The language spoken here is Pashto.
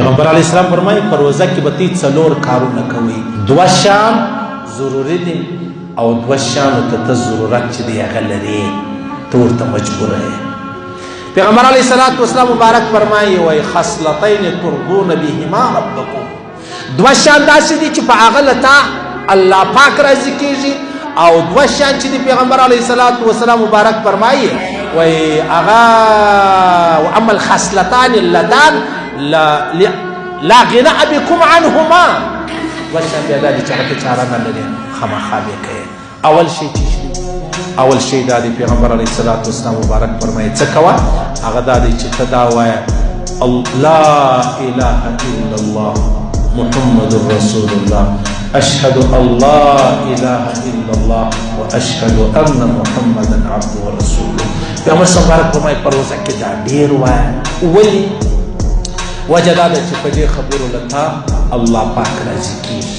پیغمبر علیه السلام فرمایي په روزه کې به تی څلور کارونه کوئ. دوه شیان ضروري دي او دوه شیانو ته ته ضرورت چې دی هغه لرې، ته ورته مجبوره یې. پیغمبر علیه الصلاة والسلام مبارک فرمایي وایي خصلتین ترضون بهما ربکم، دوه شیان داسې دي چې په هغه له تا الله پاک راضي کېږي، او دوه شیان چې د پیغمبر علیه الصلاة والسلام مبارک فرمایي وایي هغه واما الخصلتان اللتان لا غناء بكم عنهما. دوه شیان بیا دا دي چې هغه ته چاره نه لرې، خامخا به یې کوې. اول شی چې اول شی دا دی پیغمبر علیه الصلاة والسلام مبارک فرمایي څه کوه، هغه دا دی چې ته دا وایه لا اله الا الله محمد رسول الله، اشهد ان لا اله الا الله واشهد ان محمدا عبده ورسوله. پیغمبر صلی مبارک فرمایي په روزه کې دا ډېر وایه. ولې؟ وجه دا ده چې په دې خبرو له تا الله پاک راضي کېږي.